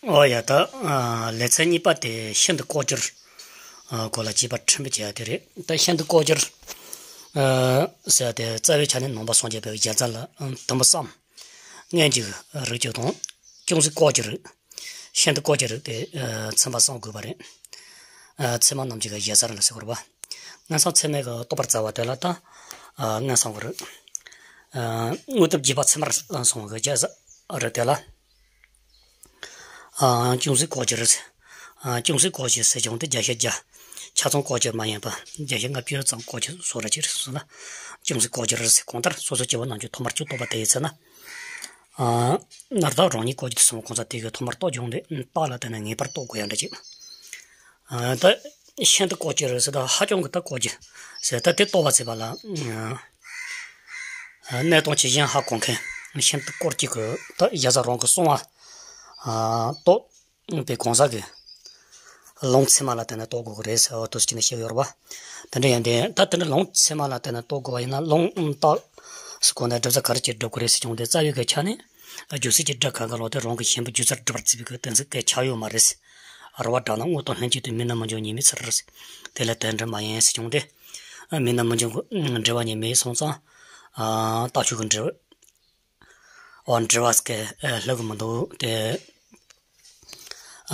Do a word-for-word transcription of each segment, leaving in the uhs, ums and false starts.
ཨོ་ཡ་ད། ཨ། ལེ་ཚན་གཉིས་པ་དེ་ཤིན་ཏུ་ལྐོག་གྱུར། ཨ། སྐོར་ལ་དཔྱད་པ་ཕྲན་བུ་བྱས་ཡ་དེ་རེད། ད་ཤིན་ཏུ་ལྐོག་གྱུར། ཨ། ཟེར་ཡ་དེ་རྩ་བའི་ཆ་ནས་ནང་པ་སངས་རྒྱས་པའི་གཞལ་ཚད་ལ། ཨ། དུམ་བུ་གསུམ། སྔོན་གྱི་རིགས་གཅིག་དང་། ཅུང་ཟད་ལྐོག་གྱུར་རིགས། ཤིན་ཏུ་ལྐོག་གྱུར་རིགས་དེ། ཨ། ཚད་མ་གསུམ་དགོས་པ་རེད། ཨ། ཚད་མ་རྣམས་ཀྱི་གཞལ་ཚད་ལ་ཟེར་དགོས་རེད་པ། མངོན་སུམ་ཚད་མས་རྟོགས་པར་བྱ་བ་དེ་ལ་ད། ཨ། མངོན་སུམ་གྱི་རིགས། ཨ། དངོས་སྟོབས་རྒྱས་པ་ཚད་མར་སོང་བའི་གཞལ་ཚད་རིགས་དེ་ལ། ཨ། ཅུང་ཟད་ལྐོག་གྱུར་རེད། ཨ། ཅུང་ཟད་ལྐོག་གྱུར་ཟེར་བྱུང་སྟེ་བརྒྱ་ཆ་བརྒྱ། ཆ་ཚང་ལྐོག་གྱུར་མ་ཡིན་པ། བརྒྱ་ཆ་ལྔ་བཅུ་ཙམ་ལྐོག་གྱུར་སོགས་ར་ཅིག་རེད་སོང་ན། ཅུང་ཟད་ལྐོག་གྱུར་རེད་ཟེར། གང་ལྟར་སོ་སོ་སྐྱེ་བོ་རྣམས་ཀྱིས་ཐོག་མར་ཅིག་རྟོགས་པ་དེ་ཡི་ཚེ་ན། ཨ། སྣང་བཏགས་རང་ཉིད་ལྐོག་གྱུར་ཏུ་སོང་བ་གང་ཟག་དེ་གིས་ཐོག་མར་རྟོགས་བྱུང་སྟེ་རྟགས་ལ་བརྟེན་ནས་ངེས་པར་རྟོགས་དགོས་ཡ་འདྲ་ཅིག་ཨ། ད་ཤིན་ཏུ་ལྐོག་གྱུར་རེད་ཟེར། ད་ཧ་ཅང་གི་ད་ལྐོག་གྱུར་ཟེར། ད་དེ་རྟོགས་པ་བྱེད་པ་ལ། ཨ། གནས་སྟངས་ཇི་བཞིན་ཧ་གོ་མཁན། ཤིན་ཏུ་ལྐོག་གྱུར་གྱི་ད་གཞལ་ཚད་རང་གིས་སོང་བ། ཨ། རྟོགས་པའི་གང་ཟག་གིས་ལུང་ཚད་མ་ལ་བརྟེན་ནས་རྟོགས་དགོས་ཀྱི་རེད་ཟེར་བ་དུས་ཀྱི་ནས་བཤད་ཡོད་རེད་པ། དེ་འདྲ་ཡིན་དུས་ད་དེ་འདྲ་ལུང་ཚད་མ་ལ་བརྟེན་ནས་རྟོགས་དགོས་པ་ཡིན་ན། ལུང་རྟགས་སུ་གོ་ནས་སྒྲུབ་ཚུལ་ག་རེ་བྱས་སྒྲུབ་དགོས་རེད་ཟེར་བྱུང་སྟེ། རྩ་བའི་གི་ཆ་ནས་རྒྱུ་གསལ་གྱི་སྒྲ་གང་ག་ལོག་སྟེ་རང་གི་ཞེན་པའི་སྒྱུ་རྩལ་སྒྲུབ་པར་བྱེད་པའི་གི་གཏན་ཚིགས་སྐད་ཆ་ཡོད་མ་རེད། རེད་པ། སྒྲ་ནི་དངོས་དང་ལྷན་ཅིག་ཏུ། མིང་ནི་མི་འབྱུང་ཉིད་མེད་ཚུལ་ཟེར། དེ་ལ་དེ་འདྲ་མ་ཡིན་ཟེར་བྱུང་སྟེ། མིང་ནི་མི་འབྱུང་གི་འབྲེལ་བ་ཉིད་མེད་སོང་ཙང་། ཨ། རྟགས་ཆོས་ཀྱི་འབྲེལ་བ། འོ། འབྲེལ་བ་སྐད་ལྷག་གི་མི་འདུག་སྟེ།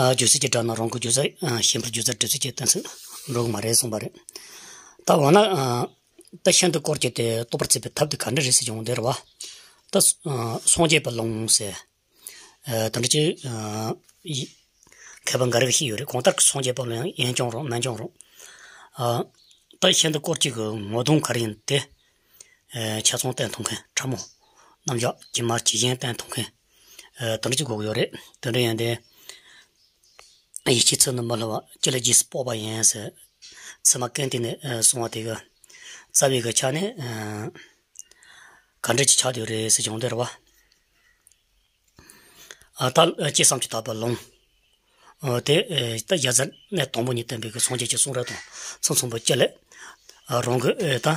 ཨ། རྒྱུ་གསལ་གྱི་སྒྲ་ནི་རང་གི་སྒྱུ་རྩལ། ཨ། ཞེན་པའི་སྒྱུ་རྩལ་སྒྲུབ་བྱེད་ཀྱི་གཏན་ཚིགས་འགྲོ་གི་མ་རེད་གསུངས་པ་རེད། ད་འོ་ན། ཨ། ད་ཤིན་ཏུ་ལྐོག་གྱུར་དེ་རྟོགས་པར་བྱེད་པའི་ཐབས་དེ་ག་འདྲ་རེད་ཟེར་བྱུང་དེ་རེད་པ། ད། ཨ། སངས་རྒྱས་པའི་ལུང་ཟེར། ཨ། དེ་འདྲ་ཅིག་ཨ། ཡི། མཁས་པ་འགའ་རེ་གིས་བཤད་ཡོད་རེད། གང་ལྟར་སངས་རྒྱས་པའི་ལུང་ཡང་ཡིན་ཀྱང་རུང་མིན་ཀྱང་རུང་། ཨ། ད་ཤིན་ཏུ་ལྐོག་གྱུར་གྱི་ངོ་གདོང་ག་རེ་ཡིན་དེ། ཨ། ཆ་ཚང་བསྟན་ཐུབ་མཁན། ཕྲ་མོ་རྣམ་གཞག་ཇི་མ་ཇི་བཞིན་བསྟན་ཐུབ་མཁན། ཨ། དེ་འདྲ་ཅིག་དགོས་ཀྱི་ཡོད་རེད། དེ་འདྲ་ཡིན་དུས། ཡིད་ཆེས་ཚུལ་ནི་མི་སླུ་བ། ཅི་ལ་རྗེས་སུ་དཔོག་པ་ཡིན་ཟེར། ཚད་མ་ཀུན་བཏུས་ནས། ཨ། གསུངས་པ་དེ་གི་རྩ་བའི་གི་ཆ་ནས། ཨ། ག་འདྲ་ཅིག་ཆགས་བསྡད་ཡོད་རེད་ཟེར་བྱུང་དེ་རེད་པ། ཨ། ད་ཅི་བསམ་གྱིས་དག་པའི་ལུང་། ཨ། དེ། ཨ། ད་གཞལ་ཚད་གནས་དང་པོ་ཉིད་བསྟན་པའི་གི་སངས་རྒྱས་ཀྱི་གསུང་རབ་དང་མཚུངས་མཚུངས་པོ་ཅི་ལས། ཨ། རང་གི། ཨ། ད།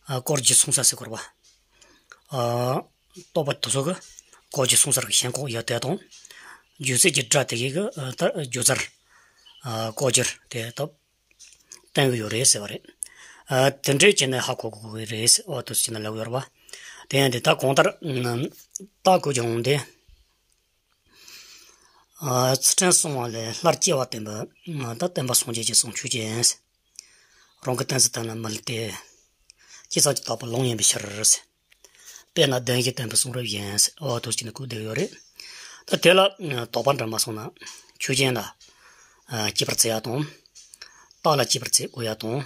ཨ། ལྐོག་གྱུར་གསུང་ས་ཟེར་དགོས་རེད་པ། ཨ། རྟོགས་པ་དེ་ཚོ་གི་ལྐོག་གྱུར་གསུང་སར་གྱི་ཞེན་ཁོག་ཡོད་དེ་དང་། རྒྱུ་གསལ་གྱི་སྒྲ་དེ་གིས་གི། ཨ། ད་སྒྱུ་རྩལ། ཨ། ལྐོག་གྱུར་དེ་ད་བསྟན་གྱི་ཡོད་རེད་ཟེར་བ་རེད། ཨ། དེ་འདྲའི་བྱས་ནས་ཧ་གོ་དགོས་ཀྱི་རེད་ཟེར་བ་དེ་ཚོ་བྱས་ནས་ལབ་ཡོད་རེད་པ། དེ་ཡང་དེ་ད་གང་ལྟར། ཨ། རྟགས་བཀོད་ཀྱང་འོང་དེ། ཨ། ཚུལ་ཁྲིམས་སྲུང་བ་ལས་སླར་སྐྱེ་བ་བསྟེན་པ། ད་བསྟེན་པ་སངས་རྒྱས་ཀྱི་གསུང་ཆོས་ཅན། རང་གི་གཏན་ཚིགས་དོན་ལ་མི་སླུ་སྟེ། ཅི་བསམ་གྱིས་དག་པའི་ལུང་ཡིན་པའི་ཕྱིར། དཔེར་ན་བདེན་བཞིན་བསྟན་པའི་གསུང་རབ་ཡིན། འོ་དེ་ཚོ་བྱས་ནས་བཀོད་བསྡད་ཡོད་རེད། ད་དེ་ལ། ཨ། དོགས་པ་འདྲ་མ་སོང་ན། ཆོས་ཅན་ལ། ཨ། དཔྱད་པར་བྱེད་ཡ་དང་། རྟགས་ལ་དཔྱད་པར་བྱེད་དགོས་ཡ་དང་།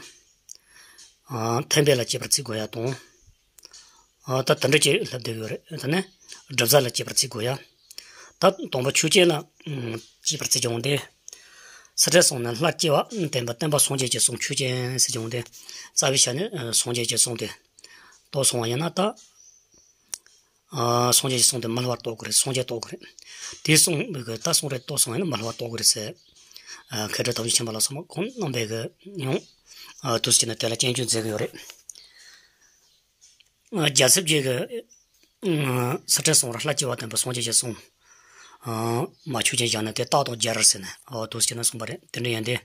ཨ། ཐེག་དཔལ་ལ་དཔྱད་པར་བྱེད་དགོས་ཡ་དང་། ཨ། ད་དེ་འདྲ་ཅིག་ལབ་བསྡད་ཡོད་རེད། དེ་ནས་སྒྲུབ་ཚུལ་ལ་དཔྱད་པར་བྱེད་དགོས་ཡ། ད་དང་པོ་ཆོས་ཅན་ལ། ཨ། དཔྱད་པར་བྱེད་ཀྱང་འོང་དེ། ཚུལ་ཁྲིམས་སྲུང་ནས་སླར་སྐྱེ་བ་བསྟེན་པ། བསྟེན་པ་སངས་རྒྱས་ཀྱི་གསུང་ཆོས་ཅན་ཟེར་ཀྱང་འོང་དེ། རྩ་བའི་ཆ་ནས། ཨ། སངས་རྒྱས་ཀྱི་གསུང་དེ་རྟོགས་སོང་བ་ཡིན་ན་ད། ཨ། སངས་རྒྱས་ཀྱི་གསུང་དེ་མི་སླུ་བར་རྟོགས་དགོས་རེད། སངས་རྒྱས་རྟོགས་དགོས་རེད། དེ་གསུངས་པའི་གི་ད་གསུང་རབ་རྟོགས་སོང་བ་ཡིན་ན་མི་སླུ་བར་རྟོགས་དགོས་རེད་ཟེར། ཨ། མཁས་གྲུབ་དམ་ཆོས་ཆེན་པོ་ལ་སོགས་པ་ཁོང་རྣམ་པས་གི་ཡང་། ཨ། དེ་ཚོ་བྱས་ནས་དེ་ལ་སྐྱོན་བརྗོད་མཛད་གི་ཡོད་རེད། ཨ། རྒྱལ་སྲས་བརྒྱད་ཀྱིས། ཨ། ཚུལ་ཁྲིམས་སྲུང་བར་སླར་སྐྱེ་བ་བསྟེན་པ་སངས་རྒྱས་ཀྱི་གསུང་། ཨ། མ་ཆོས་ཅན་བཞག་ན་དེ་རྟགས་དང་སྦྱར་ཟེར་ནས། ཨ། དེ་ཚོ་བྱས་ནས་གསུངས་པ་རེད། དེ་འདྲ་ཡིན་དུས།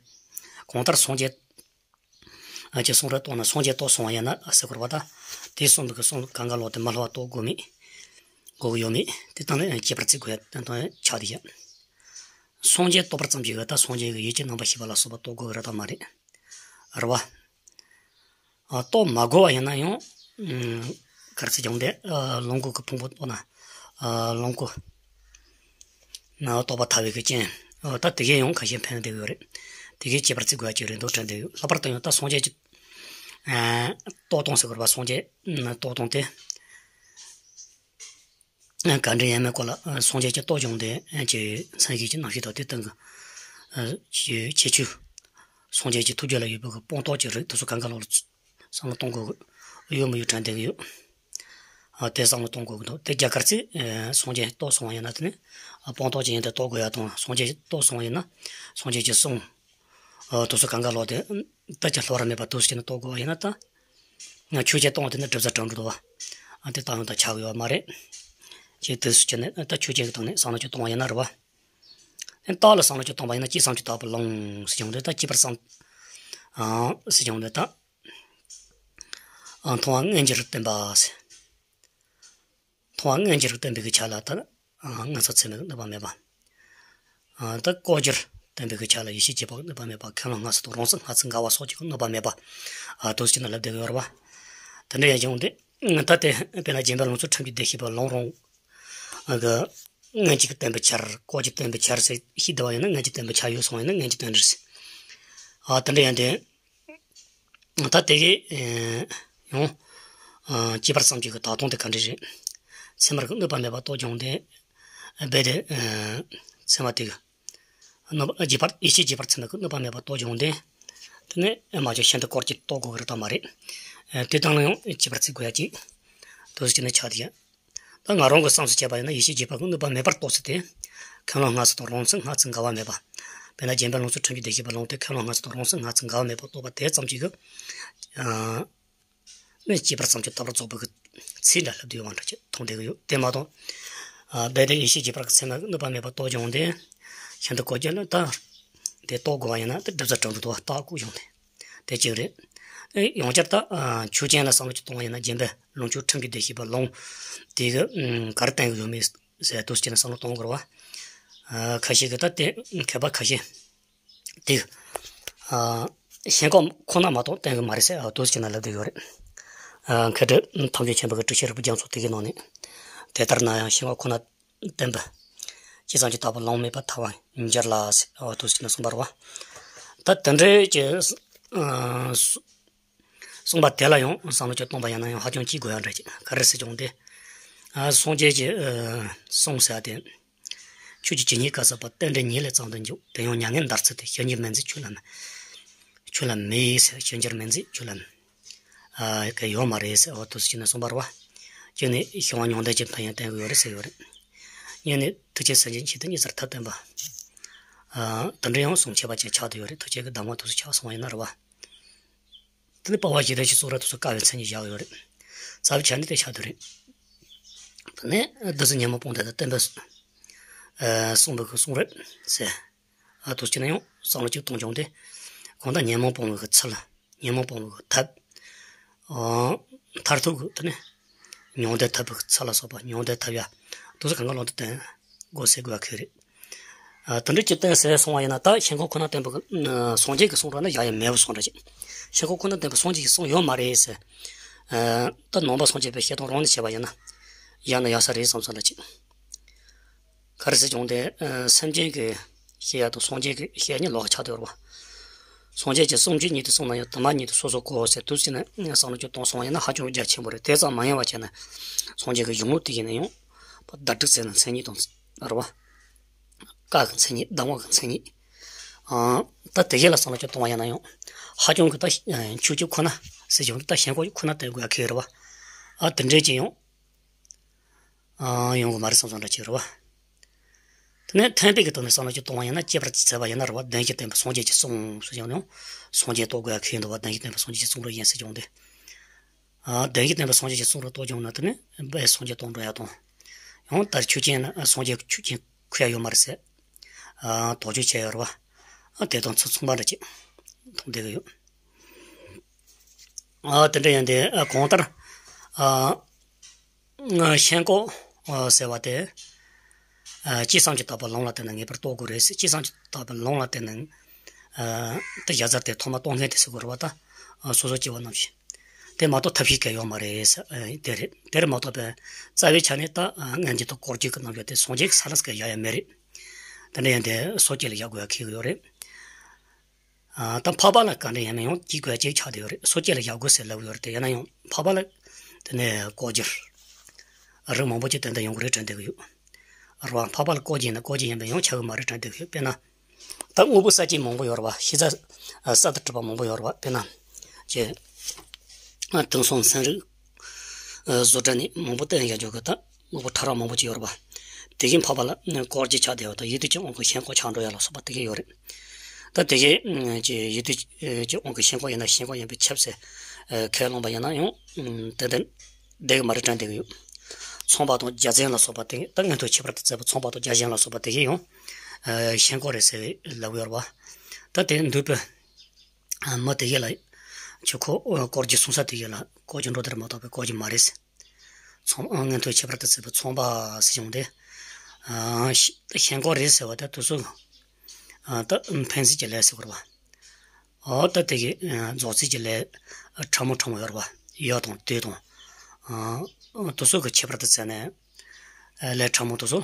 གང་ལྟར་སངས་རྒྱས་ཀྱི་གསུང་རབ་རྟོགས་ན་སངས་རྒྱས་རྟོགས་སོང་བ་ཡིན་ན་ཟེར་དགོས་རེད་པ། ད་དེ་གསུངས་པའི་གི་གསུང་གང་ག་ལོག་དེ་མི་སླུ་བར་རྟོགས་དགོས་མེད། དགོས་ཀྱི་ཡོད་མེད་དེ་ད་ནི་དཔྱད་པར་བྱེད་དགོས་ཡ་དོན་དག་ཆགས་བསྡད་ཡ། སངས་རྒྱས་རྟོགས་པ་ཙམ་གྱིས་ད་སངས་རྒྱས་ཀྱི་ཡུལ་གྱི་རྣམ་པར་ཤེས་པ་ལ་སོགས་པ་རྟོགས་དགོས་ཀྱི་རེད་དམ་མ་རེད། རེད་པ། ཨ། རྟོགས་མ་དགོས་པ་ཡིན་ན་ཡང་། ཨ། ག་རེ་ཟེར་ཀྱང་འདི། ཨ། ལོངས་སྐུ་གི་ཕུང་པོ་རྟོགས་ན། ཨ། ལོངས་སྐུ་ན་རྟོགས་པ་ཐར་བའི་གི་རྐྱེན། ཨ། ད་དེ་གས་ཡང་ཁ་ཤས་ཕན་བསྡད་ཡོད་རེད། དེ་གས་དཔྱད་པར་བྱེད་དགོས་ཡ་ཅིག་རེད་འདུག་དྲན་བསྡད་ཡོད། ལྷག་པར་དུ་ཡང་ད་སངས་རྒྱས་ཀྱི། ཨ། རྟོགས་སྟངས་ཟེར་དགོས་རེད་པ། སངས་རྒྱས་རྟོགས་སྟངས་དེ། ག་འདྲ་ཡིན་མིན་སྐོར་ལ། ཨ། སངས་རྒྱས་ཀྱིས་རྟོགས་བྱུང་དེ་ཀྱི་མཚན་གཞི་གི་རྣམ་བཤད་དང་དེ་སྟེང་གི། ཨ། ཁྱད་ཆོས། སངས་རྒྱས་ཀྱི་ཐུགས་རྒྱུད་ལ་ཡོད་པའི་གི་སྤངས་རྟོགས་ཀྱི་རིགས་དེ་ཚོ་གང་ག་ལོག་ལ་བསམ་བློ་གཏོང་དགོས་ཀྱི་ཡོད་མི་ཡོད་དྲན་བསྡད་ཀྱི་ཡོད། ཨ། དེ་བསམ་བློ་གཏོང་དགོས་ཀྱི་འདུག་དེ་རྒྱ་གར་ཚོས། ཨ། སངས་རྒྱས་རྟོགས་སོང་བ་ཡིན་ན་དེ་ནི། ཨ། སྤངས་རྟོགས་ཅན་ཡིན་དེ་རྟོགས་དགོས་ཡ་དང་། སངས་རྒྱས་རྟོགས་སོང་བ་ཡིན་ན་སངས་རྒྱས་ཀྱི་གསུང་། ཨ། དེ་ཚོ་གང་ག་ལོག་དེ་ད་ཅི་སླུ་བ་ར་མེད་པ་དེ་ཚོ་བྱས་ནས་རྟོགས་དགོས་པ་ཡིན་ན་ད། ང་ཆོས་ཅན་རྟོགས་དེ་ནི་སྒྲུབ་རྩལ་དྲང་འགྲོ་འདུག་པ། ཨ། དེ་ལྟ་ཡང་ད་ཆགས་ཡོད་པ་མ་རེད། ཅེས་དེ་ཚོ་བྱས་ནས་ད་ཆོས་ཅན་གྱི་སྟེང་ནས་བསམ་བློ་ཅིག་གཏོང་བ་ཡིན་ན་རེད་པ། རྟགས་ལ་བསམ་བློ་ཅིག་གཏོང་པ་ཡིན་ན་སྤྱི་བསམ་གྱིས་བཏགས་པའི་ལུང་ཟེར་བྱུང་དེ་ད་སྤྱི་པར་བསམ། ཨ་ཟེར་བྱུང་དེ་ད། ཨ་མཐོང་བ་མངོན་གྱུར་བསྟན་པ་ཟེར། མཐོང་བ་མངོན་གྱུར་བསྟན་པའི་གི་ཆ་ལ་ད། ཨ་ངན་སོང་ཚད་མེད་ཀྱི་གནོད་པ་མེད་པ། ཨ་ད་ལྐོག་གྱུར་བསྟན་པའི་གི་ཆ་ལ་ཡེ་ཤེས་རྒྱས་པ་གི་གནོད་པ་མེད་པ། ཁས་བླངས་སྔ་ཕྱི་དང་རང་མཚན་སྔ་ཕྱི་འགལ་བ་སོགས་ཀྱི་གི་གནོད་པ་མེད་པ། ཨ་དུས་གཅིག་ན་ལབ་བསྡད་ཡོད་རེད་བ། དེ་འདྲ་ཡིན་ཀྱང་དེ། ད་དེ་དཔེར་ན་རྗེ་འབངས་ལང་ཚོ་ཁྲིམས་ཀྱི་སྡེ་བཞི་པ་ལུང་རང་། ཨ་གི། མངོན་གྱུར་བསྟན་པའི་ཆར། ལྐོག་གྱུར་བསྟན་པའི་ཆར་ཟེར་ཤེས་བསྡད་པ་ཡིན་ན་མངོན་གྱུར་བསྟན་པའི་ཆར་ཡོད་སོང་ཡིན་ན་མངོན་གྱུར་བསྟན་པའི་ཆར་ཟེར། ཨ་དེ་འདྲ་ཡིན་དེ། ད་དེ་གི་ཡང་། སྐྱེས་པར་བསམ་གྱི་གི་དག་སྟོང་དེ་ག་འདྲ་རེད། ཚད་མར་གི་གནོད་པ་མེད་པ་རྟོགས་བྱུང་སྟེ། རྦད་དེ། ཚད་མ་དེ་གི། གནོད་པ་རྒྱས་པར་ཡེ་ཤེས་རྒྱས་པར་ཚད་མ་གི་གནོད་པ་མེད་པ་རྟོགས་བྱུང་སྟེ། དེ་ནས་མ་བྱུང་ཤིན་ཏུ་སྐོར་གྱི་རྟོགས་དགོས་ཀྱི་རེད་དམ་མ་རེད། དེ་དང་ལ་ཡང་སྐྱེས་པར་བརྩི་དགོས་ཡ་གཅིག་དུས་གཅིག་ནས་ཆགས་དེ་ཡ། ད་ང་རང་གི་བསམ་སུ་བྱས་པ་ཡིན་ན་ཡེ་ཤེས་རྒྱས་པ་གི་གནོད་པ་མེད་པར་རྟོགས་ཚུལ་དེ། ཁས་བླངས་སྔ་ཕྱི་དང་རང་མཚན་སྔ་ཕྱི་འགལ་བ་མེད་པ། དཔེར་ན་རྗེ་འབངས་ལང་ཚོ་ཁྲིམས་ཀྱི་སྡེ་བཞི་པ་ལུང་དེ་ཁས་བླངས་སྔ་ཕྱི་དང་རང་མཚན་སྔ་ཕྱི་འགལ་བ་མེད་པར་རྟོགས་པ་དེ་ཙམ་གྱིས་གི། ཨ་ནི་སྐྱེས་པར་བསམ་གྱིས་བཏགས་པར་རྫོགས་པའི་གི་ཚིག་འདྲ་ལབ་དུས་ཡོད་པ་འདྲ་ཅིག་མཐོང་བསྡད་ཀྱི་ཡོད་དེ་མ་གཏོགས། ཨ་རྦད་དེ་ཡེ་ཤེས་རྒྱས་པར་གི་ཚད་མ་གི་གནོད་པ་མེད་པར་རྟོགས་བྱུང་སྟེ། ཤིན་ཏུ་སྐོར་གྱི་ལ་ད། དེ་རྟོགས་དགོས་པ་ཡིན་ན་དེ་སྒྲུབ་རྩ་དྲང་དུ་འདུག་བ་རྟགས་བཀོད་བྱུང་སྟེ། དེ་གཅིག་རེད། ཨེ་ཡང་བསྐྱར་ད་ཨ་ཆོས་ཅན་ལ་བསམ་བློ་ཅིག་གཏོང་བ་ཡིན་ན་རྗེ་འབངས་ལང་ཚོ་ཁྲིམས་ཀྱི་སྡེ་བཞི་པ་ལུང་། དེ་གི་ཨམ་ག་རེ་བསྟན་གྱི་ཡོད་མེད་ཟེར་དུས་གཅིག་ན་བསམ་བློ་གཏོང་དགོས་རེད་བ། ཨ་ཁ་ཤས་ཀྱིས་ད་དེ་མཁས་པ་ཁ་ཤས་དེ་ཨ་ཞེན་ཁོག་ཁོ་ན་མ་གཏོགས་བསྟན་གྱི་མ་རེད་ཟེར་ཨ་དུས་གཅིག་ན་ལབ་བསྡད་ཡོད་རེད། ཨ་མཁས་གྲུབ་ཐམས་ཅད་མཁྱེན་པ་གི་གྲུབ་ཆེན་རིལ་བུ་རྒྱ་མཚོ་དེ་གི་ནང་ནས། དེ་ལྟར་ན་ཡང་ཞེན་ཁོག་ཁོ་ན། བསྟན་པ། ཅི་བསམ་གྱིས་བཏགས་པ་ལུང་མེད་པར་ཐལ་བར་འགྱུར་ལ་ཟེར་བ་དུས་གཅིག་ན་གསུངས་པ་རེད་བ། ད་དེ་འདྲའི་ཀྱི། ཨ་གསུངས་པ་དེ་ལ་ཡང་བསམ་བློ་ཅིག་གཏོང་པ་ཡིན་ན་ཡང་ཧ་ཅང་གི་དགོས་ཡ་འདྲ་ཅིག་ག་རེ་ཟེར་བྱུང་སྟེ། ཨ་སངས་རྒྱས་ཀྱི་ཨ་གསུང་ཟེར་ཏེ། ཆོས་ཀྱི་ཇི་སྙེད་བཀའ་སྩལ་པ། རྟེན་འབྲེལ་ཉིད་ལས་བརྩམས་ཏེ་འཇུག་དེ་ཡང་མྱ་ངན་འདའ་ཚུལ་ཏེ། ཞི་འགྱུར་མི་མཛད་ཆོས་ལ་མེད། ཆོས་ལ་མེད་ཟེར་ཞི་འགྱུར་མི་མཛད་ཆོས་ལ་མེད། ཨ་ག་ཡོད་མ་རེད་ཟེར་འོ་དུས་གཅིག་ན་གསུངས་པ་རེད་བ། གཅིག་ནས་ཞི་བ་མྱང་འདས་ཀྱི་ཕན་ཡོན་བསྟན་གྱི་ཡོད་རེད་ཟེར་ཡོད་རེད། གཉིས་ནས་ཐུགས་རྗེ་སེམས་ཅན་ཆེད་དུ་ཉི་ཚེར་ཐབས་བསྟན་པ། ཨ་དེ་འདྲ་ཡང་གསུང་ཆེ་བ་ཅན་ཆགས་བསྡད་ཡོད་རེད། ཐུགས་རྗེ་གི་གདམས་ངག་དུས་སུ་ཆགས་སོང་བ་ཡིན་ན་རེད་བ། དེ་ནས་དཔའ་བ་ཞི་བདེ་ཆེན་གསུང་རབ་དུས་སུ་དཀའ་བའི་མཚན་ཉིད་བཞག་ཡོད་རེད། རྩ་བའི་ཆ་ནས་དེ་ཆགས་བསྡད་རེད། དེ་ནས་བདུད་རྩི་ཉོན་མོངས་སྤོང་ཐབས་དང་བསྟན་པའི་གསུང་པའི་གི་གསུང་རབ་ཟེར། ཨ་དུས་གཅིག་ན་ཡང་བསམ་བློ་གཅིག་གཏོང་བྱུང་སྟེ། གང་ལྟར་ཉོན་མོངས་སྤོང་བའི་གི་ཚུལ། ཉོན་མོངས་སྤོང་བའི་གི་ཐབས། ཨ་མཐར་ཐུག་གི་དེ་ནས་མྱང་འདས་ཐོབ་པའི་གི་ཚུལ་ལ་སོགས་པ་མྱང་འདས་ཐོབ་ཡ། དུས་སུ་གང་ག་ལོག་ཏུ་བསྟན་དགོས་ཟེར་དགོས་ཡ་ཁེལ་རེད། ཨ་དེ་འདྲ་གཅིག་བསྟན་ཟེར་སོང་བ་ཡིན་ན་ད་ཞེན་ཁོག་ཁོ་ན་བསྟན་པའི་གི་སངས་རྒྱས་ཀྱི་གསུང་རབ་ནི་བཞག་ཡ་མེད་པ་སོང་འདྲ་ཅིག་ཞེན་ཁོག་ཁོ་ན་བསྟན་པའི་སངས་རྒྱས་ཀྱི་གསུང་ཡོད་མ་རེད་ཟེར། ཨ་ད་ནང་པ་སངས་རྒྱས་པའི་བཤད་སྟངས་རང་ནས་བྱས་པ་ཡིན་ན། ཡག་ན་ཡག་ས་རེད་བསམ་སོང་འདྲ་ཅིག་ག་རེ་ཟེར་བྱུང་སྟེ། ཨ་སེམས་ཅན་གྱི་བཤད་ཡ་དང་སངས་རྒྱས་ཀྱི་བཤད་ཡ་གཉིས་ལོགས་ཀ་ཆགས་བསྡད་ཡོད་རེད་བ། སངས་རྒྱས་ཀྱི་གསུང་ཆོས་ཉིད་དུ་གསུངས་ན་ཡང་དུ་མ་ཉིད་དུ་སོ་སོ་གོ་ཟེར་དུས་ཙམ་ན་བསམ་བློ་ཅིག་གཏོང་སོང་བ་ཡིན་ན་ཧ་ཅང་རྒྱ་ཆེན་པོ་རེད། དེ་ཙམ་མ་ཡིན་པ་བྱས་ན། སངས་རྒྱས་ཀྱི་གཞུང་ལུགས་དེ་བཞིན་ན་ཡང་། བརྡ་སྤྲོད་ཟེར་ན་མཚན་ཉིད་དང་། རེད་བ། བཀའ་གི་མཚན་ཉིད་གདམས་ངག་གི་མཚན་ཉིད། ཨ་ད་དེ་བཞིན་ལ་བསམ་བློ་ཅིག་གཏོང་བ་ཡིན་ན་ཡང་། ཧ་ཅང་གི་ད་ཆོས་ཀྱི་ཁོ་ན་ཟེར་བྱུང་ད་ཞེན་ཁོག་ཁོ་ན་བསྟན་དགོས་ཡ་ཁེལ་རེད་བ། ཨ་དེ་འདྲས་ཀྱི་ཡང་། ཨ་ཡོང་གི་མ་རེད་བསམ་བསམ་འདྲ་ཅིག་རེད་བ། དེ་ནས་ཐེག་པའི་གི་ཐོག་ནས་བསམ་བློ་ཅིག་གཏོང་བ་ཡིན་ན་སྐྱེས་པར་བྱས་པ་ཡིན་ན་རེད་བ། བདེན་བཞི་བསྟན་པའི་སངས་རྒྱས་ཀྱི་གསུང་ཟེར་ཀྱང་ཡང་སངས་རྒྱས་རྟོགས་དགོས་ཡ་ཁེལ་འདུག་བ། བདེན་བཞི་བསྟན་པའི་སངས་རྒྱས་ཀྱི་གསུང་རབ་ཡིན་ཟེར་ཀྱང་འདི། ཨ་བདེན་བཞི་བསྟན་པའི་སངས་རྒྱས་ཀྱི་གསུང་རབ་རྟོགས་བྱུང་ན་དེ་ནི་དཔེ་སངས་རྒྱས་རྟོགས་འགྲོ་ཡ་དང་། ཡང་ད་ཆོས་ཅན་ན་སངས་རྒྱས་ཆོས་ཅན་ཁུར་ཡ་ཡོད་མ་རེད་ཟེར། ཨ་དོགས་གཅོད་བྱས་ཡོད་རེད་བ། ཨ་དེ་དང་ཚུར་མཚུངས་པ་འདྲ་ཅིག་མཐོང་བསྡད་གི་ཡོད། ཨ་དེ་འདྲ་ཡིན་ཏེ་ཨ་གང་ལྟར་ཨ། ཞེན་ཁོག་ཟེར་བ་དེ། ཅི་བསམ་གྱིས་བཏགས་པ་ལུང་ལ་བརྟེན་ནས་ངེས་པར་རྟོགས་དགོས་རེད་ཟེར། ཅི་བསམ་གྱིས་བཏགས་པ་ལུང་ལ་བརྟེན་ནས། དེ་བཞག་ཚར་ཏེ་ཐོག་མ་རྟོགས་ངེས་དེ་ཟེར་དགོས་རེད་བ་ད། སོ་སོ་སྐྱེ་བོ་རྣམས་ཀྱིས། དེ་མ་གཏོགས་ཐབས་ཤེས་གལ་ཡོད་མ་རེད་ཟེར། དེ་རེད། དེར་མ་གཏོགས་པའི་རྩ་བའི་ཆ་ནས་ད་མངོན་གྱུར་དང་སྐོར་གྱུར་གྱི་རྣམ་གཞག་དེ་སངས་རྒྱས་ཀྱི་ས་ལ་སྐད་བཞག་ཡ་མེད་རེད། དེ་འདྲ་ཡིན་ཏེ་སོ་སྐྱེ་ལ་བཞག་དགོས་ཡ་ཁེལ་གི་ཡོད་རེད། ཨ་ད་འཕགས་པ་ལ་ག་འདྲ་ཡིན་ན་ཡང་གཅིག་དགོས་གཅིག་ཆགས་བསྡད་ཡོད་རེད། སོ་སྐྱེ་ལ་བཞག་དགོས་ཟེར་ལབ་ཡོད་རེད་དེ་ཡིན་ན་ཡང་འཕགས་པ་ལ། དེ་ནས་ལྐོག་གྱུར། རིགས་མང་པོ་ཅིག་དེ་འདྲ་ཡོང་གི་རེད་དྲན་བསྡད་ཀྱི་ཡོད། རེད་བ། འཕགས་པ་ལ་ལྐོག་གྱུར་ཡིན་ན་ལྐོག་གྱུར་ཡིན་པས་ཡང་ཆགས་ཀྱི་མ་རེད་དྲན་བསྡད་ཀྱི་ཡོད། དཔེར་ན། ད་དངོས་པོ་གསལ་བྱེད་མང་པོ་ཡོད་རེད་བ། ཤེས་བྱ་གསར་དུ་གྲུབ་པ་མང་པོ་ཡོད་རེད་བ། དཔེར་ན། ཅེ། དེང་སང་ཚན་རིག་བཟོ་གྲྭ་ནས་མང་པོ་བསྟན་ཡ་འཇོག་གི་ད། དངོས་པོ་ཕྲ་རགས་མང་པོ་ཅིག་ཡོད་རེད་པ། དེ་བཞིན་འཕགས་པ་ལ་ལྐོག་གྱུར་ཆགས་བསྡད་པ་དང་ཡིད་དུ་ཅི་འོང་གི་ཞེན་ཁོག་ཆགས་འགྲོ་ཡ་ལ་སོགས་པ་དེ་གས་ཡོད་རེད། ད་དེ་གས་ཀྱི་ཡིད་དུ་ཅི་འོང་གི་ཞེན་ཁོག་ཡིན་ན་ཞེན་ཁོག་ཡིན་པས་ཁྱབ་ཟེར། ཁས་བླངས་པ་ཡིན་ན་ཡང་དེ་འདྲ་བསྡད་གི་མ་རེད་དྲན་བསྡད་གི་ཡོད། ཚངས་པ་དང་བརྒྱ་བྱིན་ལ་སོགས་པ་དེ་ད་མངོན་མཐོ་ཁྱད་པར་དུ་མཛད་པ་ཚངས་པ་དང་བརྒྱ་བྱིན་ལ་སོགས་པ་དེ་གས་ཡང་ ཨ་ཞེན་ཁོག་རེད་ཟེར་ལབ་ཡོད་རེད་བ། ད་དེ་འདུག་པས། ཨ་མི་དེ་གས་ལ་ཁྱོད་ཁོ་སྐོར་གྱི་གསུང་ས་དེ་གས་ལ་སྐོར་གྱི་འགྲོ་དེར་མ་གཏོགས་པའི་སྐོར་གྱི་མ་རེད་ཟེར། ཚོང་ཨ་མངོན་མཐོའི་ཁྱད་པར་དུ་བརྩིས་པའི་ཚོང་པ་ཟེར་བྱུང་སྟེ། ཨ་ཞེན་ཁོག་རེད་ཟེར་བ་དེ་དུས་སུ། ཨ་ད་ཕན་སེམས་ཀྱི་ལས་ཟེར་དགོས་རེད་བ། ཨོ་ད་དེ་གི་ཨ་རྫོགས་ཚིག་གི་ལས་ཕྲ་མོ་ཕྲ་མོ་ཡོད་རེད་བ། ཡོད་དང་དེ་དང་། ཨ་དེ་ཚོ་གི་ཁྱད་པར་དུ་བརྩིས་ནས་ཨ་ལས་ཕྲ་མོ་དེ་ཚོ་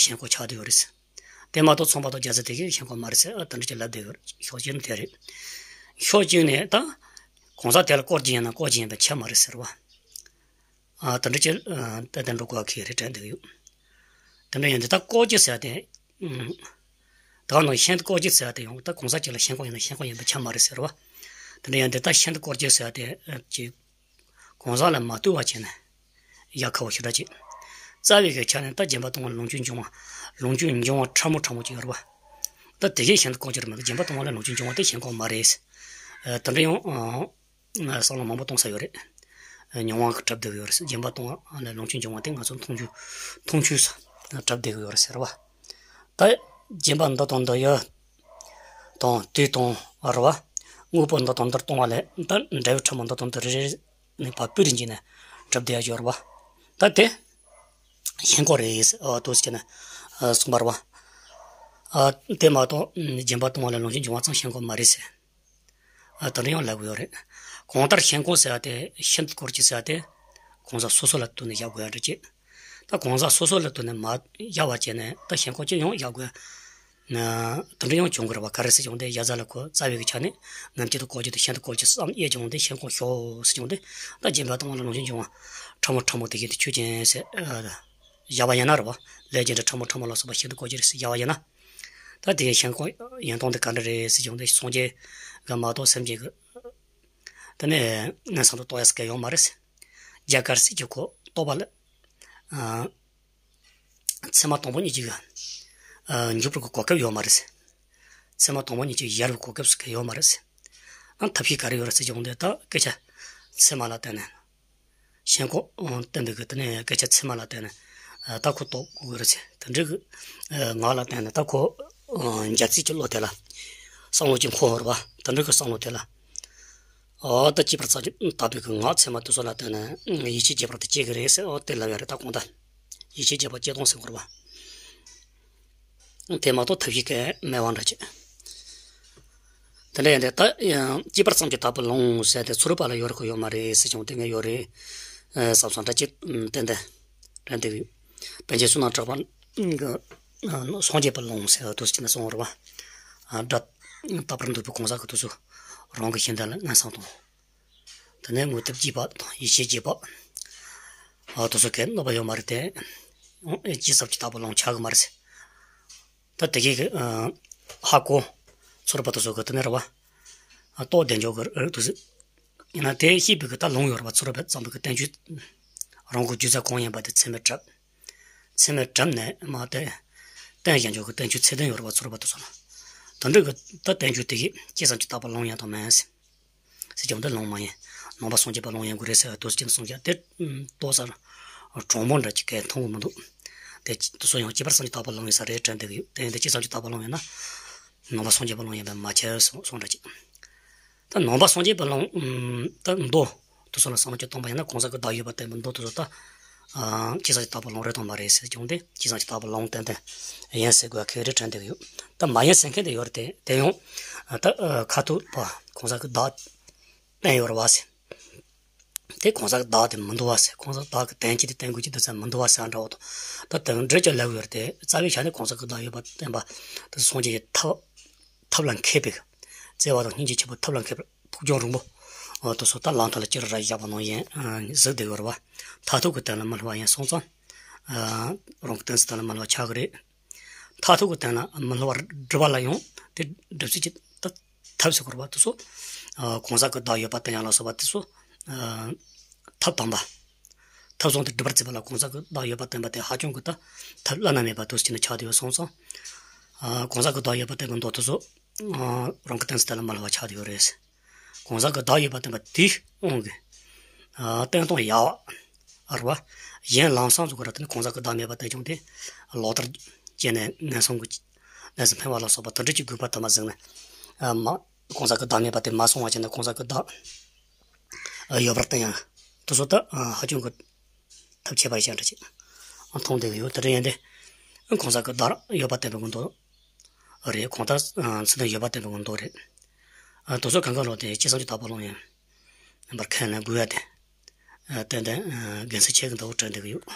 ཞེན་ཁོག་ཆགས་བསྡད་ཡོད་རེད། དེ་མ་གཏོགས་ཚོང་པ་དང་རྒྱ་ཚ་དེ་གི་ཞེན་ཁོག་མ་རེད་ཟེར། ཨ་དེ་འདྲ་ཅིག་ལབ་བསྡད་ཡོད་རེད། ཕྱོགས་གཅིག་ནི་དེ་རེད། ཕྱོགས་གཅིག་ནས་ད་གང་ཟག་དེ་ལ་སྐོར་གྱི་ཡིན་ན་སྐོར་གྱི་ཡིན་པའི་ཁྱད་མ་རེད་ཟེར་བ། ཨ་དེ་འདྲ་ཅིག་ཨ་ཏན་ཏན་འགྲོ་དགོས་པ་གི་རེད་དྲན་བསྡད་ཡོད། དེ་འདྲ་ཡིན་དུས་ད་སྐོར་གྱི་ཟེར་ཏེ། ཨུམ། ད་ག་ནང་ཤིན་ཏུ་སྐོར་གྱི་ཟེར་ཏེ་ཡང་ད་གང་ཟག་ཅིག་ལ་ཞེན་ཁོག་ཡིན་ན་ཞེན་ཁོག་ཡིན་པའི་ཁྱད་མ་རེད་ཟེར་བ། དེ་འདྲ་ཡིན་དུས་ད་ཤིན་ཏུ་སྐོར་གྱི་ཟེར་ཏེ་ཨ་ཅིག་གང་ཟག་ལ་མ་ལྟོས་པ་བྱས་ནས་ཡ་ཁ་བོ་ཞེ་དྲག་ཅིག་རྩ་བའི་གི་ཆ་ནས་ད་སྦྱིན་པ་གཏོང་བ་ལོངས་སྤྱོད་འབྱུང་བ། ལོངས་སྤྱོད་འབྱུང་བ་ཕྲ་མོ་ཕྲ་མོ་ཅིག་ཡོད་རེད་བ། ད་དེ་གས་ཤིན་ཏུ་སྐོར་གྱི་རེད་མ་གཏོགས་སྦྱིན་པ་གཏོང་བ་ལ་ལོངས་སྤྱོད་འབྱུང་བ་དེ་ཞེན་ཁོག་མ་རེད། ཨ་དེ་འདྲ་ཡང་ཨ། བསམ་བློ་མང་པོ་གཏོང་ས་ཡོད་རེད། མྱོང་བ་གི་གྲབས་བསྡད་ཡོད་རེད། སྦྱིན་པ་གཏོང་བ་ལ་ལོངས་སྤྱོད་འབྱུང་བ་དེ་ང་ཚོ་མཐོང་ཆོས་མཐོང་ཆོས་སུ་གྲབས་བསྡད་ཡོད་རེད་ཟེར་བ། ད་སྦྱིན་པ་འདི་དང་འདི་ཡོད་དང་དེ་དང་རེད་བ། དངོས་པོ་འདི་དང་འདིར་གཏོང་བ་ལས་ད་འབྲས་བུ་ཕྲ་མོ་འདི་དང་འདི་རེ་རེ་ནས་ཕར་སྤུས་རིང་གྱིས་ནས་གྲབས་བསྡད་ཡོད་རེད་བ། ད་དེ་ཞེན་ཁོག་རེད་ཟེར་བ་དུས་ཀྱི་ནས་གསུངས་པ་རེད་བ། ཨ་དེ་མ་གཏོགས་སྦྱིན་པ་གཏོང་བ་ལ་ལོངས་སྤྱོད་འབྱུང་བ་ཙམ་ཞེན་ཁོག་མ་རེད་ཟེར། ཨ་དེ་འདྲ་ཡང་ལབ་གི་ཡོད་རེད། གང་ལྟར་ཞེན་ཁོག་ཟེར་བ་དེ་ཤིན་ཏུ་སྐོར་གྱི་ཟེར་བ་དེ་གང་ཟག་སོ་སོ་ལ་ལྟོས་ནས་བཞག་དགོས་ཡ་འདྲ་ཅིག་ད་གང་ཟག་སོ་སོ་ལ་ལྟོས་ནས་མ་བཞག་པ་བྱས་ནས་ད་ཞེན་ཁོག་ཅིག་ཡང་བཞག་དགོས། ན་དེ་འདྲ་ཡང་བྱུང་གི་རེད་བ། ག་རེ་ཟེར་བྱུང་དེ་ཡ་རྩ་ལ་ཁོ་རྩ་བའི་གི་ཆ་ནས་ནམ་རྒྱུན་དུ་སྐོར་གྱི་དེ་ཤིན་ཏུ་སྐོར་གྱི་བསམ་ཡས་བྱུང་དེ་ཞེན་ཁོག་ཤོག་ཟེར་བྱུང་དེ། ད་སྦྱིན་པ་གཏོང་བ་ལ་ལོངས་སྤྱོད་འབྱུང་བ་ཕྲ་མོ་ཕྲ་མོ་དེ་གི་དེ་ཆོས་ཅན་ཟེར། བཞག་པ་ཡིན་ན་རེད་བ། ལས་ཀྱི་འབྲས་ཕྲ་མོ་ཕྲ་མོ་ལ་སོགས་པ་ཤིན་ཏུ་སྐོར་གྱི་རེད་ཟེར་བཞག་པ་ཡིན་ན། ད་དེ་ཡང་ཞེན་ཁོག་ཡིན་སྟངས་དེ་ག་འདྲ་རེད་ཟེར་བྱུང་དེ་སངས་རྒྱས་གི་མ་གཏོགས་སེམས་ཅན་གི་དེ་ནས་ངན་སོང་དུ་གཏོང་ཡ་ཟེར་གི་ཡོད་མ་རེད་ཟེར། རྒྱ་གར་སྲིད་ཀྱི་ཁོ་རྟོགས་པ་ལ། ཨ་མཚན་མ་དང་པོ་གཉིས་ཀྱི་གི་ཨ་འཇུག་པར་གི་གོ་སྐབས་ཡོད་མ་རེད་ཟེར། མཚན་མ་དང་པོ་གཉིས་ཀྱི་ཡལ་བའི་གོ་སྐབས་ཟེར་གི་ཡོད་མ་རེད་ཟེར། ཨ་ཐབས་ཤེས་ག་རེ་ཡོད་རེད་ཟེར་བྱུང་དེ་ད་སྐད་ཆ་ཚད་མ་ལ་བརྟེན་ནས། ཞེན་ཁོག་བསྟན་པའི་གི་དེ་ནས་སྐད་ཆ་ཚད་མ་ལ་བརྟེན་ནས་ད་ཁོ་རྟོགས་དགོས་རེད་ཟེར། དེ་འདྲའི་གི་ངག་ལ་བརྟེན་ནས་ད་ཁོ་འཇའ་ཚིག་གི་བློ་དེ་ལ་བསམ་བློ་ཅིག་འཁོར་བ་རེད་བ། དེ་འདྲའི་གི་བསམ་བློ་དེ་ལ་ཨོ་ད་སྐྱེས་པ་རྩ་བ་ཉིད་དག་པའི་གི་ངག་ཚད་མ་དེ་ཚོ་ལ་བརྟེན་ནས་ཡིད་ཆེས་སྐྱེས་པ་དེ་སྐྱེ་གི་རེད་ཟེར། ཨོ་དེ་ལབ་ཡ་རེད། ད་གོང་ད་ཡིད་ཆེས་སྐྱེས་པ་སྐྱེ་སྟངས་ཟེར་དགོས་རེད་བ། དེ་མ་གཏོགས་ཐབས་ཤེས་གང་མེད་པ་འདྲ་ཅིག་དེ་འདྲ་ཡིན་དུས་ད་ཡང་སྐྱེས་པ་ཙམ་གྱིས་དག་པར་ལོངས་ཟེར་ཏེ་ཚུ་རོལ་པ་ལ་ཡོད་རེད་ཁོ་ཡོད་མ་རེད་ཟེར་བྱུང་དེ་ངས་ཡོད་རེད་བསམ་སོང་འདྲ་ཅིག་ཏན་ཏན་དྲན་བསྡད་ཡོད། པཎ་ཆེན་བསོད་ནམས་གྲགས་པ་གི་སངས་རྒྱས་པར་ལོངས་ཟེར་བ་དུས་ཅིག་ན་གསུངས་པ་རེད་བ། དགྲ་དག་པར་འདོད་པའི་གང་ཟག་གི་དུས་སུ་རང་གི་ཞེ་འདོད་ལ་ངན་སོང་དང་། དེ་ནས་དངོས་སྟོབས་རྒྱས་པ་དང་ཡིད་ཆེས་རྒྱས་པ། ཨ་དེ་ཚོ་གས་གནོད་པ་ཡོད་མ་རེད་དེ། ཨ་སྐྱེས་ཙམ་གྱིས་དག་པར་ལོངས་ཆགས་གི་མ་རེད་ཟེར། ད་དེ་གས་གི་ཨ་ཧ་གོ་ཚུ་རོལ་པ་དེ་ཚོ་གི་དེ་ནས་རེད་བ། ཨ་རྟོགས་བདེ་འཇོག་གི་རེད་དུ་ཟེར། ཡིན་ན་དེ་ཤེས་པའི་གི་ད་ལོང་ཡོད་རེད་བ། ཚུ་རོལ་པ་ཙམ་པའི་གི་བསྟན་བཅོས་རང་གི་རྒྱུད་རྩ་གང་ཡིན་པ་དེ་ཚད་མས་གྲུབ། ཚད་མས་གྲུབ་ནས་མ་དེ་བསྟན་བཞག་འཇོག་གི་བསྟན་བཅོས་ཚད་ལྡན་ཡོད་རེད་བ། ཚུ་རོལ་པ་དེ་ཚོ་ལ། དེ་འདྲ་གི་ད་བསྟན་བཅོས་དེ་གས་སྐྱེས་ཙམ་གྱིས་དག་པར་ལོངས་ཡིན་དང་མིན་ཟེར། ཟེར་ཀྱང་འདི་ལོང་མ་ཡིན། ནང་པ་སངས་རྒྱས་པ་ལོང་ཡིན་དགོས་རེད་ཟེར་བ་དུས་ཀྱི་སངས་རྒྱས་དེ་ཏོག་ཙམ་གྲུང་པོ་འདྲ་ཅིག་གས་མཐོང་གི་མི་འདུག་དེ་དེ་ཚོ་ཡང་སྐྱེས་པ་ཙམ་གྱིས་དག་པར་ལོངས་ཡིན་ས་རེད་དྲན་བསྡད་ཀྱི་ཡོད། དེ་ཡིན་དུས་སྐྱེས་ཙམ་གྱིས་དག་པར་ལོངས་ཡིན་ན། ནང་པ་སངས་རྒྱས་པ་ལོང་ཡིན་པས་མ་ཁྱབ་གསུངས་གསུངས་འདྲ་ཅིག་ད་ནང་པ་སངས་རྒྱས་པ་ལོང་ད་མདོ་དེ་ཚོ་ལ་བསམ་བློ་ཅིག་གཏོང་པ་ཡིན་ན་གང་ཟག་གི་བདག་ཡོད་པར་བསྟན་པའི་མདོ་དེ་ཚོ་ད། སྐྱེས་ཙམ་གྱིས་དག་པར་ལོངས་རེད་དང་མ་རེད་ཟེར་ཀྱང་དེ་སྐྱེས་ཙམ་གྱིས་དག་པར་ལོངས་ཏན་ཏན་ཡིན་ཟེར་དགོས་ཁེ་རེ་དྲན་བསྡད་ཀྱི་ཡོད། ད་མ་ཡིན་ཟེར་མཁན་དེ་ཡོད་རེད་དེ་དེ་ཡང་། ད་ཁ་ཐུག་པ་གང་ཟག་གི་བདག་བསྟན་ཡོད་རེད་བ་ཟེར། དེ་གང་ཟག་གི་བདག་དེ་མི་འདུག་བ་ཟེར། གང་ཟག་བདག་གི་དོན་སྤྱི་དེ་བསྟན་དགོས་ཀྱི་འདུག་ཟེར་མི་འདུག་བ་ཟེར་འདྲ་བོ་དང་། ད་དེ་འདྲ་ཅིག་ལབ་ཡོད་རེད་དེ་རྩ་བའི་ཆ་ནས་གང་ཟག་གི་བདག་ཡོད་པར་བསྟན་པ་དེ་སངས་རྒྱས་ཀྱི་ཐབས་ཐབས་ལ་མཁས་པའི་བརྩེ་བ་དང་སྙིང་རྗེ་ཆེན་པོ་ཐབས་ལ་མཁས་པར་ཐུགས་རྒྱུད་རིང་པོ་དེ་ཚོ་ད་ལམ་ཐོག་ལ་ཅི་ར་ར་བཞག་པ་ནང་བཞིན་གཟིགས་བསྡད་ཡོད་རེད་བ། མཐར་ཐུག་གི་དོན་ལ་མི་སླུ་བ་ཡིན་སོང་ཙང་། རང་གི་དོན་ཚན་དོན་ལ་མི་སླུ་བ་ཆགས་ཀྱི་རེད། མཐར་ཐུག་གི་དོན་ལ་མི་སླུ་བ་སྒྲུབ་པ་ལ་ཡང་དེ་སྒྲུབ་བྱེད་ཀྱི་ད་ཐབས་ཟེར་དགོས་རེད་བ་དེ་ཚོ། གང་ཟག་གི་བདག་ཡོད་པར་བསྟན་ཡ་ལ་སོགས་པ་དེ་ཚོ། ཐབས་དམ་པ། ཐབས་བཟང་དེ་སྒྲུབ་པར་བྱེད་པ་ལ་གང་ཟག་གི་བདག་ཡོད་པར་བསྟན་པ་དེ་ཧ་ཅང་གི་ད་ཐབས་བླ་ན་མེད་པ་དེ་ཚོ་ཅིག་ནས་ཆགས་བསྡད་ཡོད་སོང་ཙང་། གང་ཟག་གི་བདག་ཡོད་པར་བསྟན་པའི་མདོ་དེ་ཚོ། རང་གི་དོན་ཚན་དོན་ལ་མི་སླུ་བ་ཆགས་བསྡད་ཡོད་རེད། གང་ཟག་གི་བདག་ཡོད་པར་བསྟན་པ་དེའི་དབང་གིས། བསྟན་སྟངས་ཡག་པ་རེད་བ། གཞན་ལམ་སང་ཟེར་དགོས་རེད་དེ་ནི་གང་ཟག་གི་བདག་མེད་པར་བསྟན་ཀྱང་དེ། ལོག་ལྟར་སྐྱེས་ནས་ངན་སོང་གི་ གནས་སུ་འཕེན་པ་ལ་སོགས་པ་དེ་འདྲ་གྱི་དགོས་པ་དུ་མ་གཟིགས་ནས། ཨ་མ་གང་ཟག་གི་བདག་མེད་པ་དེ་མ་སོང་བ་བྱས་ནས་གང་ཟག་གི་བདག་ཡོད་པར་བསྟན་ཡང་དེ་ཚོ་ད་ཧ་ཅང་གི་ཐབས་ཆད་པ་ཡིན་ཞེས་འདྲ་ཅིག་མཐོང་བསྡད་ཀྱི་ཡོད། དེ་འདྲ་ཡིན་ཏེ་གང་ཟག་གི་བདག་ཡོད་པར་བསྟན་པའི་གི་མདོ་རེད། གང་ལྟར་ཚུལ་ལྡན་ཡོད་པར་བསྟན་པའི་གི་མདོ་རེད། དེ་ཚོ་གང་ག་ལོ་དེ་སྤྱི་བསམ་གྱི་དག་པ་ལོང་ཡང་པར་ཁས་ལེན་དགོས་ཡ་དེ་ཏན་ཏན་དགེ་མཚན་ཆེ་གི་འདུག་དྲན་བསྡད་ཀྱི་ཡོད།